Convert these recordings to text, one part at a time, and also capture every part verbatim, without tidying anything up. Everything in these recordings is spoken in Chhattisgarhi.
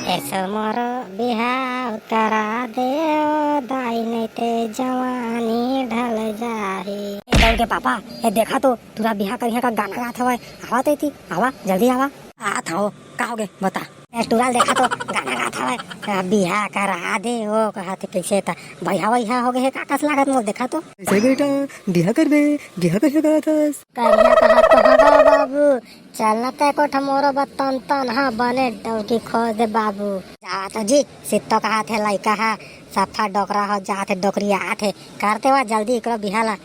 एसो मोरो बिहाव करा दे ओ दाई, नइते जवानी ढल जाही। ए दौड़ के पापा, ए देखा तो, टूरा बिहा करिहा का गाना गात हवय। आवा तो एती, आवा, जल्दी आवा। आत हव, का होगे, बता। ए टूरा ल देखा तो, गाना गात हवय, "बिहा करा दे ओ," कहत हे कइसे त। बइहा वइहा होगे हे, का कस लागत मोर, देखा तो। कइसे बेटा, बिहा करबे, बिहा कइसे करत हस? करिहा कहत तो हवं बाबू, चल ना ते कोठा मोरो बतन तन, हाँ, बने डौकी खोज दे बाबू। जात हो जी, सित्तो कहत हे लइका हा, सफा डोकरा हो जात हे, डोकरी आत हे, करते वा जल्दी एकरो बिहा ला।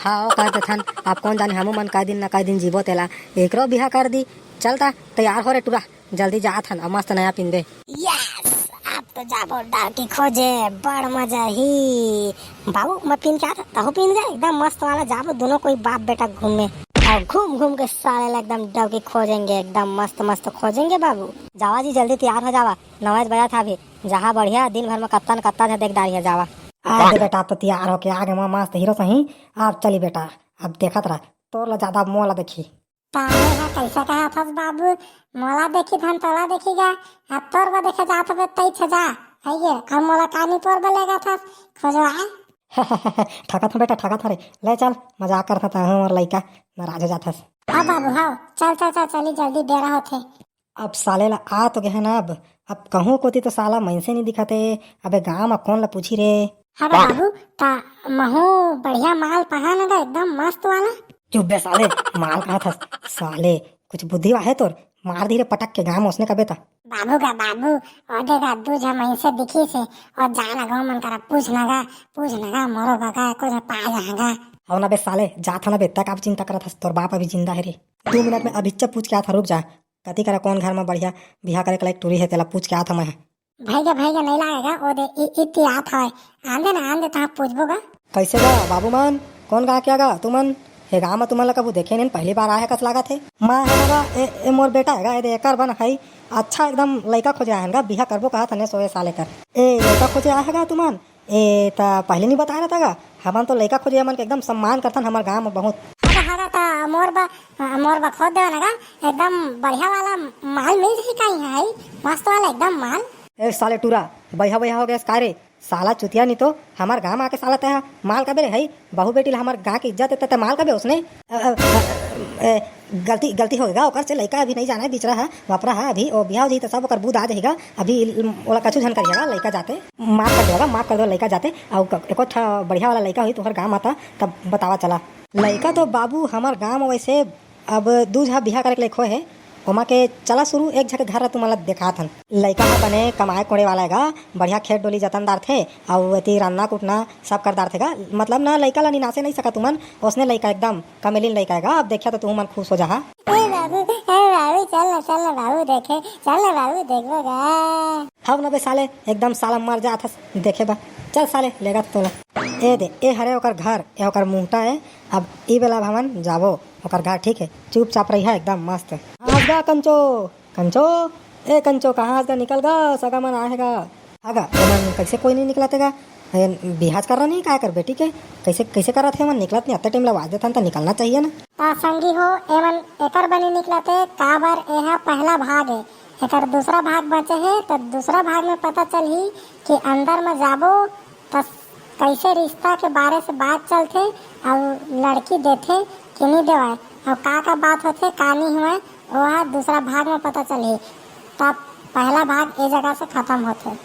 हाँ, ओ कर देथन, अब कोन जाने हमू मन कई दिन न कई दिन जीबो तेला, एकरो बिहा कर दी। चल ता, तैयार हो रे टूरा, जल्दी जात हन, अब मस्त नया पिंदे। यस, अब तो जाबो डौकी खोजे, बड़ मजा ही। बाबू, मैं पिंद के आत हंव, तहू पिंद गा, एकदम मस्त वाला जाबो, दोनों कोई बाप बेटा घूमे। अउ घूम घूम के साले ला एकदम डौकी खोजेंगे, एकदम मस्त मस्त खोजेंगे बाबू। जावा जी, जल्दी तैयार हो जावा, नौ बजत हे अभी। जहाँ बढ़िया, दिन भर में कत्ता न कत्ता झन देख डारिहा, जावा। आ दे बेटा, अब तो तैयार होके आ गे, मैं मस्त हीरो सही। अब चली बेटा, अब देखत रह, तोर ला ज्यादा मोला देखी। ताने हा कइसे कहत हस बाबू, मोला देखी धन तोला देखी गा, अब तोर बर देखे जात हबे तइच जा, हइये, अब मोला का नी तोर बर लेगत हस, खोजवा। ठगत हंव बेटा, ठगत हंव रे, ले चल, मजाक करत हंव, तहूं मोर लइका, नाराज हो जात हस। हाँ बाबू, हाँ, चल, चल, चल, चली जल्दी, बेरा होथे। अब साले ला आ तो गे हन अब, अब कहूं कोती तो साला मइनसे नी दिखत हे, अबे गांव म कोन ला पूछी रे? हाँ गा बाबू, त महूं बढ़िया माल पहा न गा, एकदम मस्त वाला। चुप बे साले, माल कहत हस, साले, कुछ बुद्धि वाहे तोर, मार दिही रे पटक के गांव म ओसने कबे त। बाबू गा बाबू, ओ दे गा दू झन मइनसे दिखिस हे, ओ जा न गा ओमन करा पूछ न गा, पूछ न गा, मोरो बगा कुछ पा जाएगा। हव न बे साले, जात हन बे, तैं का चिंता करत हस, तोर बाप अभी जिंदा हे रे। दू मिनट में अभिच्चा पूछ के आत हंव, रुक जा। कती करा कोन घर म बढ़िया बिहा करे के लायक टूरी हे, तेला पूछ के आत हंव मैं। भइगे, भइगे, नइ लागेगा, ओ दे, इ-, इति आत हवय। आन दे ना, आन दे, तहाँ पूछबो गा। कइसे गा, बाबू मन? कोन गाँव के आ गा तुमन? ए गाँव म तुमन ला कभू देखे नइन, पहली बार आए हे कस लागत हे। मैं हे गा, ए, ए मोर बेटा हे गा, ए दे, एकर बन हई। अच्छा, एकदम लइका खोजे आए हन गा, बिहा करबो कहत हन, सोए साले कर। ए, लइका खोजे आए हे गा तुमन? ए, त पहली नी बताए रहता गा? हमन तो लइका खोजे, हमन के एकदम सम्मान करथन हमर गांव म बहुत। हगा, हगा, त मोर बा, मोर बा खोज देवा न गा, एकदम बढ़िया वाला माल मिल जाही का इहाँ, हई मस्त वाला एकदम माल। ए साले टूरा, बइहा बइहा हो गेस का रे? साला चुतिया, नी तो हमर गांव म आके साला तैं ह माल कबे रे, हई बहू बेटी ला हमर गांव के इज्जत देता, तैं माल कबे ओसने? अ, अ, अ, ए, गलती, गलती हो गे गा, ओकर से लइका अभी नइ जाने, बिचरा ह, वपरा ह, अभी ओ बिहाव जही त सब ओकर बुध आ जही गा, अभी ओला कछु झन करिहा गा, लइका जाते, माफ कर देवा गा, माफ कर देवा लइका जाते, अउ क-, एको ठा बढ़िया वाला लइका होही तुहर गांव म त, तब बतावा चला। लइका तो बाबू हमर गांव म वइसे अब दू झा बिहा करे के लइक होए हे, ओमा के चला सुरू एक झा के घर ला तुमन ला देखात हन। लइका ह बने कमाए कोड़े वाला हे गा, बढ़िया खेत डोली जतन डारथे, अउ एती रन्ना कुटना सब कर डारथे गा, मतलब ना लइका ला निनासे नइ सका तुमन, ओसने लइका एकदम कमेलिन लइका हे गा, अब देखिया त तुहू मन खुश हो जाहा। ए बाबू, ए बाबू, चल ना, चल ना बाबू देखे, चल ना बाबू देखबो गा। हव न बे साले, एकदम साला मर जात हस देखे बा। चल साले, लेगत तोला। ए दे, ए हरे ओकर घर, ए ओकर मुहटा ए। अब ई बेला अब हमन जाबो ओकर घर, ठीक हे? चुपचाप रहिहा एकदम मस्त। आज गा कंचो, कंचो, ए कंचो, कहाँ आज गा निकल गा, सगा मन आए हे गा। हगा, एमन कइसे कोई नइ निकलत हे गा? ए, बिहाज करना नहीं, काय कर बेटी के? कइसे, कइसे करत हे एमन? निकलत नहीं, अत्ते टाइम ला आवाज देथन त निकलना चाहिए ना। त संगी हो, एमन एकर बनी निकलत हे, काबर एहा पहला भाग हे, एकर दूसरा भाग बचे हे, त दूसरा भाग में पता चलही कि अंदर में जाबो त कइसे रिश्ता के बारे से बात चलथे अउ लड़की देथे कि नइ देवय अउ का का बात होथे, का नइ होवय, ओहा दूसरा भाग में पता चलही। त पहला भाग ए जगह से खतम होथे।